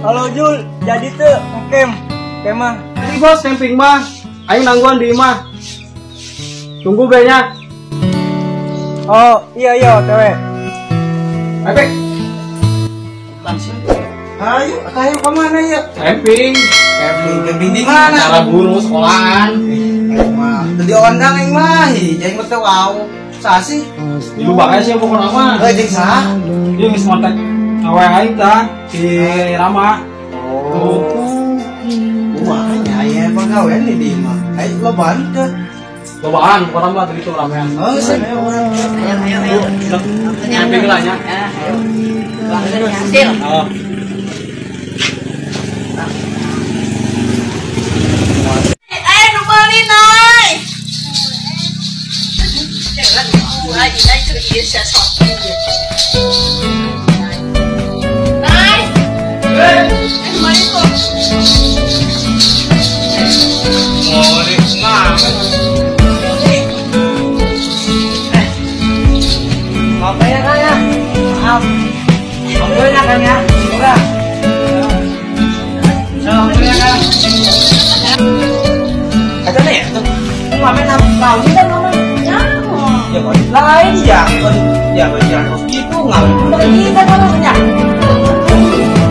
Halo Jul, jadi tuh ngecamp, kemah. Ini bos camping mah, ayo nangguan di imah. Tunggu banyak. Oh iya iya otw. Ayo. Ayo, ayo kemana ya? Camping. Camping, camping di mana? Cara guru sekolahan. Tadi ondang yang mah, jangan ngerti wow. Sasi? Di lubang aja sih pokoknya mah. Eh, jeung saha? Ieu geus kontak awe aing tah si Rama. Oh. Wah, nya aya pagawean di dieu mah. Ayo lobaan teh. Lobaan pokoknya mah tadi tuh ramean. Oh, sih. Ayo, ayo, ayo. Camping lah nya. Ayo. Hasil. Oh. Nu meuli nay. Nay. Meuli kok. Oh, ini mah. Maaf ya Kang ya. Maaf. Ampun ya Kang ya. Udah. Ampun ya Kang. Kata nih, ngamen tahu sih kan ngamen. Ya kok lain ya, ya jalan kos gitu ngamen. Kita kan namanya.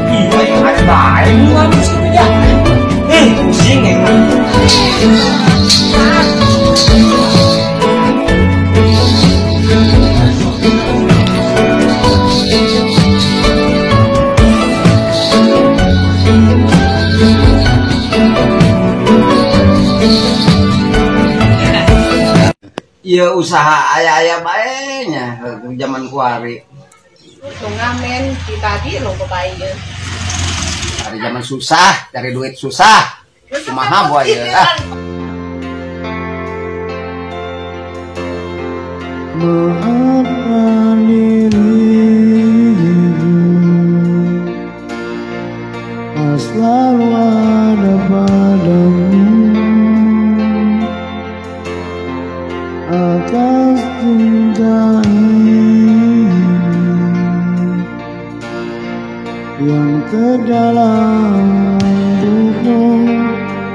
Iya, yang ada baik ngamen gitu ya. Pusing emang. Iya usaha ayah-ayah baiknya zaman kuari. Lu ngamen di tadi lo kebayang. Dari zaman susah, cari duit susah. Kumaha boy ya. Maafkan dirimu, selalu ada padamu. Atas cinta ini yang terdalam untukmu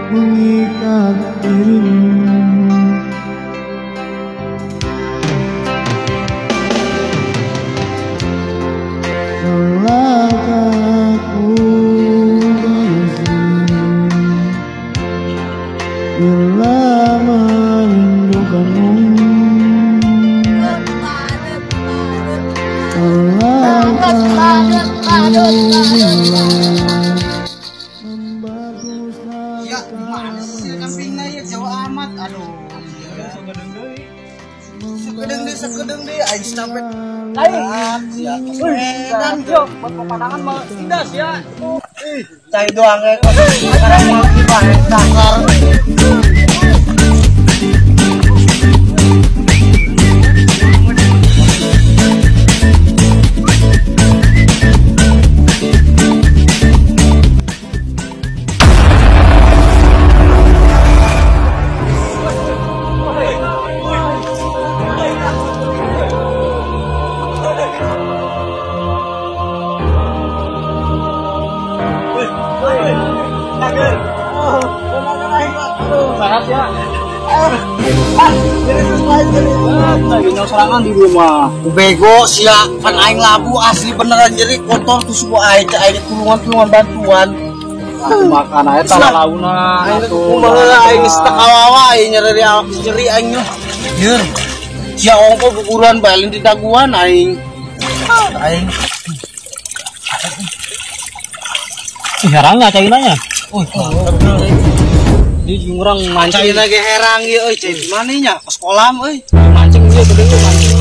mengikat dirimu. Selangkah ku bersih bila merindukanmu. Ya, mana sih kambingnya ya jauh amat. Aduh. Sekedeng deh, aing capek. Lain. Dan yo, buat pemandangan mah indah sih ya. Cai doang ya. Sekarang mau dibahe cakar. Serangan di rumah. Bego sia kan aing labu asli beneran jadi kotor tuh semua aing aing tulungan-tulungan bantuan. Makan aja tala launa atuh. Kumaha aing geus teu kawawa aing nyeri nyeri aing mah. Yer. Sia ongko guguran bae lain di daguan aing. Aing. Herang enggak cainanya? Oh, di jurang mancing. Caina ge herang ieu euy, cai di mana nya? Ke kolam euy. Mancing ieu gede mancing.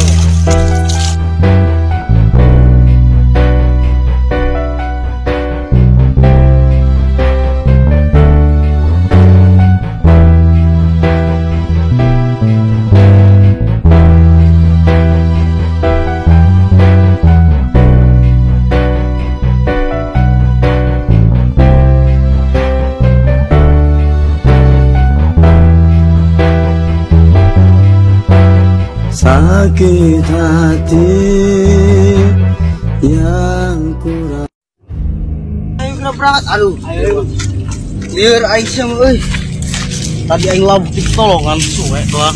Sakit hati yang kurang. Ayo segera berangkat. Aduh. Ayo. Lieur aing sia mah euy. Tadi aing labuh tolongan suwe doang.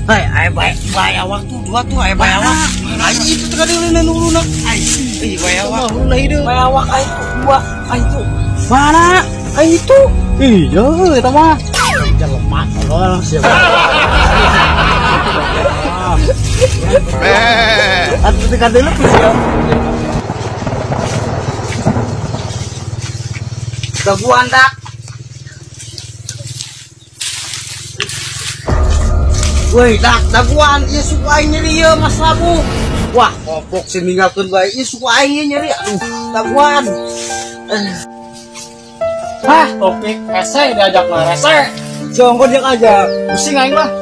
Hai, ayo bae awak tuh dua tuh ayo bae awak. Aing itu teh kadeuleuna nu uluna. Aing ih bae awak. Uluna hideung. Bae awak aing tuh dua, aing tuh. Mana? Aing itu. Ih, jauh eta mah. Jelema tolol sia. Atuh teh kadeuleu tuh sia. Daguan dak. Woi, dak daguan ieu suku aing nyeri ieu Mas Labu. Wah, goblok sih ninggalkeun bae ieu suku aing nyeri. Aduh, daguan. Hah, topik rese diajak mah rese. Jongkok dia aja. Pusing aing mah.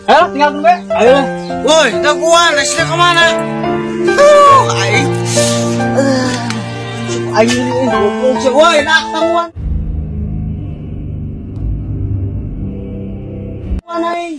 Ayo, tinggalkeun bae. Ayo. Woi, daguan rese kemana? Tuh, aing. Suku aing nyeri goblok sih. Woi, dak daguan. Aing.